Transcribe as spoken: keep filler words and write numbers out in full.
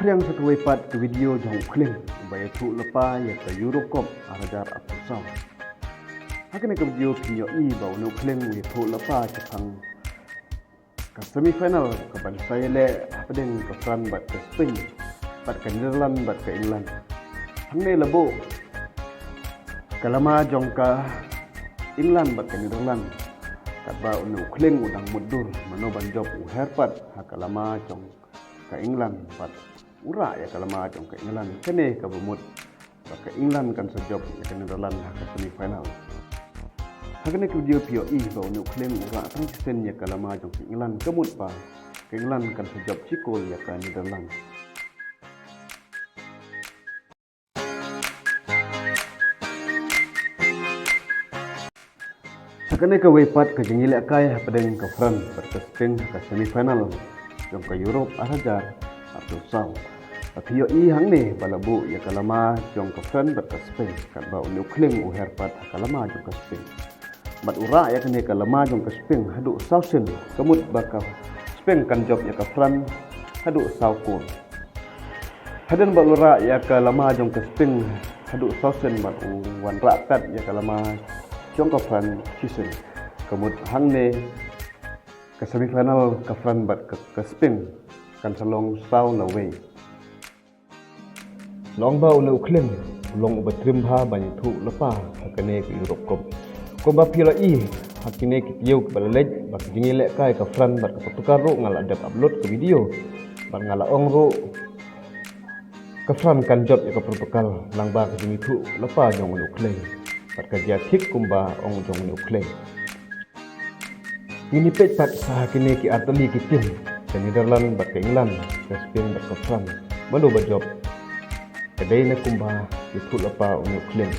Pdiang sa kawei pat ka video jong u Khlieng ba ïathuh lypa ïa ka Euro Cup ar hajar arphew saw. Ha kane ka video phin ïohi ba une u Khlieng u ïathuh lypa shaphang ka semi final kaban sa ïaleh hapdeng ka France bad ka Spain, bad ka Netherlands bad ka England. Hangne la buh ka lama jong ka England bad ka Netherlands. Katba une u Khlieng u dang mutdur mano ban jop u her pat ha ka lama jong ka England bad u rah ïa ka lama jong ka England. Kane kaba mut ba ka England kan sa jop ïa ka Netherlands ha ka semi final. Ha kane ka video phi ïohi ba une u Khlieng u rah tang shisien ïa ka lama jong ka England, ka mut ba ka England kan sa jop shi kol ïa ka Netherlands. Sa kane kawei pat ka jingïalehkai hapdeng ka France bad ka Spain ha ka semi final jong ka Europe ar hajar arphew saw. Ba phi ïohi hangne ba la buh ïa ka lama jong ka France bad ka Spain, katba une u Khlieng u her pat ha ka lama jong ka Spain. Bad u rah ïa kane ka lama jong ka Spain haduh saw sien, ka mut ba ka Spain kan jop ïa ka France haduh saw kol. Hadien ba u rah ïa ka lama jong ka Spain haduh saw sien bad u wanrah pat ïa ka lama jong ka France shisien, ka mut hangne ka semi final ka France bad ka, ka Spain kan sa long saw na wei. Long ba une u Khlieng u long uba triem bha ban ïathuh lypa ha kane ka Europe Cup. Kumba phi la ïohi ha kine ki taïew kiba la leit ba ka jingïalehkai ka France bad ka Portugal ruh nga la dep upload ka video bad nga la ong ruh ka France kan jop ïa ka Portugal lyngba ka jingïathuh lypa jong une u Khlieng bad ka jia thik kumba ong jong une u Khlieng. Ngin ïa peit pat sa ha kine ki artylli ki team, ka Netherlands bad ka England, ka Spain bad ka France, mano ba jop. Ka dei na kumba ïathuh lypa une u Khlieng.